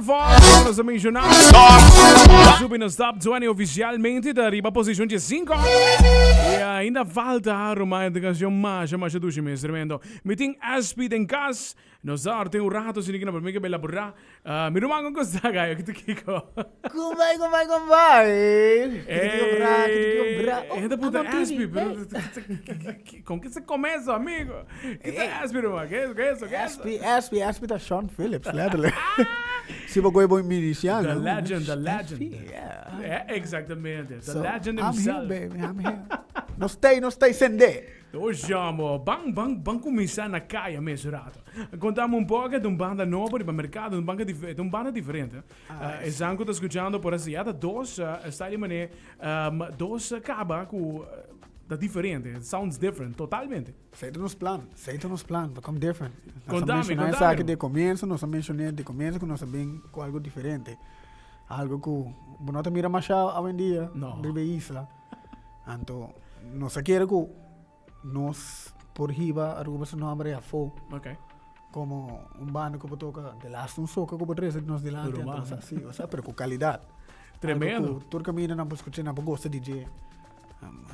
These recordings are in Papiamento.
Waterfall, nos a menciona. Subi nos top 20 oficialmente ta riba posicion di 5. Y ainda falta ruman e canción masha masha dushi mes tremendo. Mi tin SP den cas. Nos ta tin un rato sin que na permite que elabora. Uh, mi ruman con costa gayo que te kiko. Kumbai, kumbai, kumbai. Eh, gente puta SP, pero con qué se come eso, amigo? ¿Qué te SP, ruman? ¿Qué es, qué es, qué es? SP, SP, SP ta Sean Phillips, letterlijk. Si bo gooi boy miliciano. The legend, the legend. SP, yeah. Yeah, exactamente. The So, legend I'm here, himself. baby, I'm here. No stay, no stay, sende. Ojamo, ban, ban, ban cuminsa na caya mes rato. Contame un poco de un banda nobo riba mercado, un banda, dif un banda diferente. Uh, esan cu ta escuchando por así, ya ta dos, uh, style mane, um, dos caba cu ta diferente. It sounds different, totalmente. Esey ta nos plan, esey ta nos plan, become different. Nos a Contame, menciona contame. esaki de comienzo, nos a menciona de comienzo cu nos a bin cu algo diferente. Algo cu bo no ta mira masha awendia No. riba e isla. Anto nos a kere cu nos por hiba Aruba su nomber afo. Ok. Como un banda cu bo toca de laatste un soca cu bo trece nos dilanti. Duro Anto man. nos a si, osea, pero cu calidad. Tremendo. Algo cu tur caminda nan por scucha, nan por gosta di dje.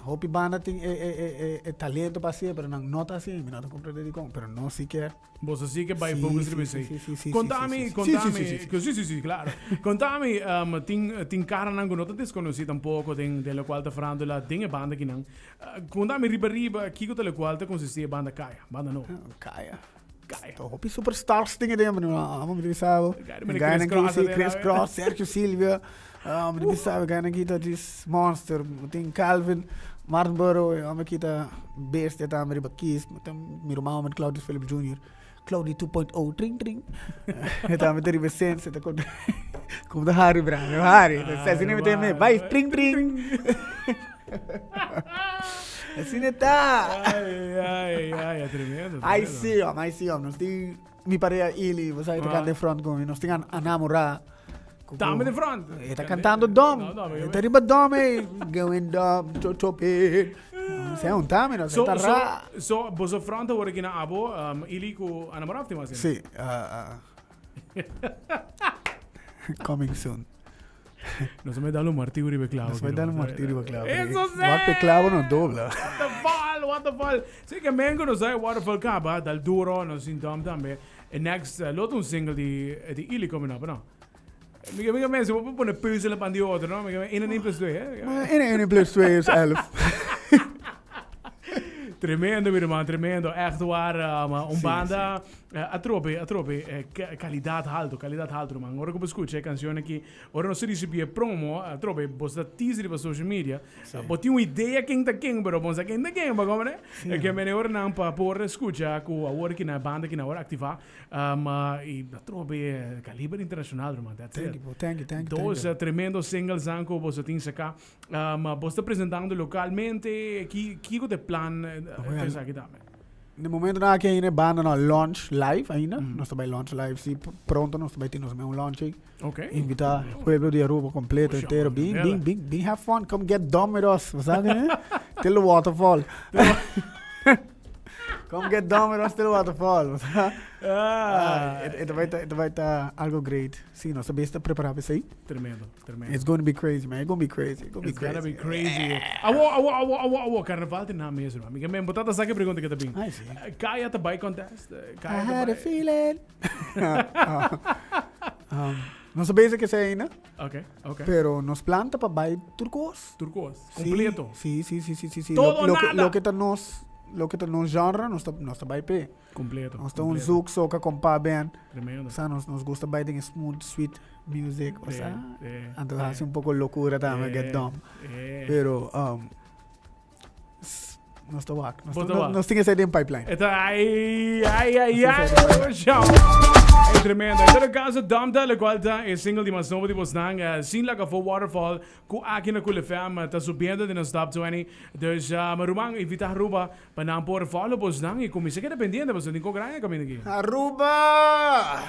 Hopi banda tin e, e, e, e, e talento pa hacié, pero nan no ta hacié. Mi no ta comprende dicon, pero nos si kier. Boso si ke bai Sí, focus sí, riba sí, esei. sí, sí, sí, Contami, sí, sí, sí. contami, Sí, sí, sí, sí. ku- sí, sí, sí, claro. Contami, um, tin, tin karanan ku no ta deskonosí tampoco den, den lokual ta farándula den e banda kinan. Uh, contami riba riba kiko ta lokual ta konsistí e banda Kaya, banda nobo. Kaya. Kaya. Ta hopi superstars tin den, pero amo mi bisa bo. Kaya, mene Gana Chris Cross ki, sí, aden, Chris awe. Cross, Sergio Silvia. Ah, mi bisa bo, gana ki ta dis monster. Tin Calvin Martinborough, e homber ki ta bestia tambe riba keys. Tin mi ruman homber Claudius Philip Junior. Claudio 2.0, tring tring. E tambe ta riba sense, ta kon Como ta hari bra, no hari. Ah, Asina mi ta ruman. bai, tring tring. Asina ta. Ai, ai, ai, tremendo. Ai tremendo. sí, hom, ai sí, hom. Nos tin mi pareha Ili, bo sa, e ta Ah. canta in front con mi. Nos tin a namorá. Tambe den front. E ta cantando dom. No, no, E ta riba dom, ey. Going dom, to top it. Sea un tami, no, So, ta ra. so, so, boso front awor aki na abo, um, Ili ku a namorá of tin mas? Sí, ah, ah. Coming soon. Nos me dal un martillo riba e clavo. Nos me dal un martillo riba e clavo. Eso sí! Wak pe clavo no dobla. What the fall, what the fall. Sí que mengo nos dai waterfall caba, dal duro, nos sin dom tambe. E next, uh, lo un single di, di Ili coming up, no? Miga, miga mensen, we pone puzzelen pan die otro, no? Miga, 1 en 1 plus 2, hè? Maar 1 en 1 plus 2 is 11. Tremendo, mi hermano, tremendo. Echt waar, um, un Sí, banda eh, atrobe, atrobe, eh, calidad alto, calidad alto, man. Ora que escucha e canción aquí, ora no se recibi e promo, atrobe, bos da teaser pa social media. Sí. Bo tin un idea ken ta ken, pero bon sa ken ta ken, pa como ne? Sí. E ke mene ora nan pa por escucha ku awor ki na banda ki na ora activa, um, y atrobe eh, caliber internacional, man. That's Thank it. you, bro. Thank you, thank you. Dos thank you. eh, tremendo singles anko boso tin saca. Um, bo ta presentando localmente, ki, kiko te plan eh, Oh, ja. esaki tambe? De momento na aki ainda e banda no launch live ainda. Nos ta bay launch live si pronto nos ta bay tin nos mes un launch ey. Ok. Invita pueblo di Aruba completo Oh, entero. Bin, candela. bin, bin, bin have fun. Come get dumb with us. Bo sa eh? Till the waterfall. Come get dumb with us till the waterfall. Bo sa? Ah, Ah, e, e ta bay ta, e ta bay ta algo great. Si, nos ta bes ta prepara pa esey. Tremendo, tremendo. It's going to be crazy, man. It's going to be crazy. It's going to be It's gonna crazy. be crazy. Awo, awo, awo, awo, awo. Carnaval tin na mes, man. Mi men botata sa ke pregunta ke ta bin. Ai, si. Kaya ta bai contest? I Kaya ta had a bai. feeling. No sa bezig esei ainda, Ok, ok. pero nos plan ta pa bai tur kos. Tur kos. Sí, Completo. Sí, sí, sí, sí, sí, sí. Todo o Lo, lo, ke, nada. lo ke ta nos, lo ke ta nos genre, nos ta, nos ta bai p'e. Completo. Nos ta un completo. zouk, soca, compa band. Tremendo. O sea, nos, nos gusta bai den smooth, sweet music. O sea, anto haci un poco locura tambe, get dumb. Pero, nos ta wak. Nos Bo ta, ta wak. nos tin esei den pipeline. E ta ai, ai, ai, Nos tin ai, esei den show. E tremendo. En todo caso, Dom ta, locual ta e single di mas nobo di bosnan, Sin Laga Fo Waterfall, cu aki na Cool FM ta subiendo den nos top 20. Dus, ruman, invita Aruba Pa nan por follow bosnan y cuminsa keda pendiente pasobra tin cos grandi caminda aki. Aruba!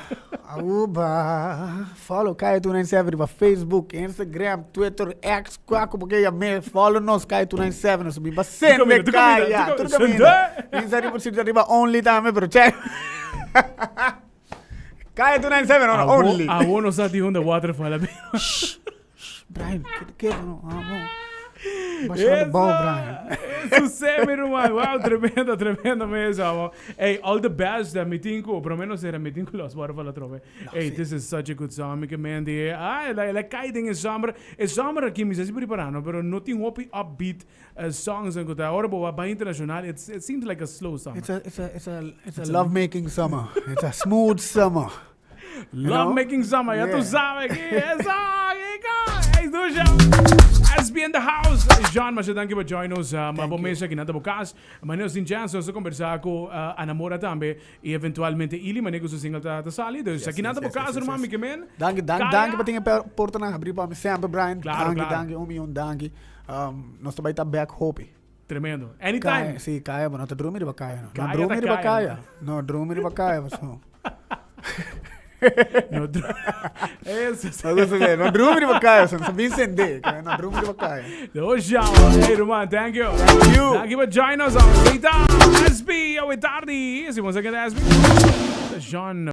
Aruba! Follow Kaya 297 riba Facebook, Instagram, Twitter, X, kua ku bo ke yam'é. Follow nos Kaya 297, nos bin pa sende Tur caminda, Kaya. tur Tur caminda. caminda. Bin sa riba sitio riba Only tambe, pero che. Kaya 297 no, only. Awo no sa di unda waterfall a bin. Brian, ke ke no, amo. Basha de bom, Brian. Eso mi ruman. Wow, tremendo, tremendo mes, amo. Hey, all the best. Mi tin ku, por lo menos era mi tin ku los waterfall atrobe. Hey, this is such a good song. Mi ke men di, ah, la kai den e summer. E summer aki mi sa si prepara no, pero no tin hopi upbeat songs en ku ta. Ora bo ba internacional, it seems like a slow summer. It's a love making summer. It's a smooth summer. Love making summer, ya tu sabe ki esa, kiko. Hey, Dusha. SB in the house. John, masha danki pa join us. Ma bo mesa aki na ta bo cas. Manera nos tin chance nos ta conversa cu Anamora tambe y eventualmente Ili, manera cu su single ta sali. Dus aki na ta bo cas, ruman, mi ke men. Danki, danki, danki pa tin e portanan habri pa mi semper, Brian. Danki, danki, un miyon danki. Nos ta bay ta back hopi. Tremendo. Anytime. Kaya, sí, kaya, bo no ta drumi riba kaya, no. No drumi riba kaya. No drumi riba kaya, paso. No drumi. Eso. No gusta que no drumi riba kaya, so no bin sende. No drumi riba kaya. No llama. Hey, Roman, thank you. Thank you. Thank you for joining us. Rita, SB, awe tardi. Si vamos a quedar SB. John.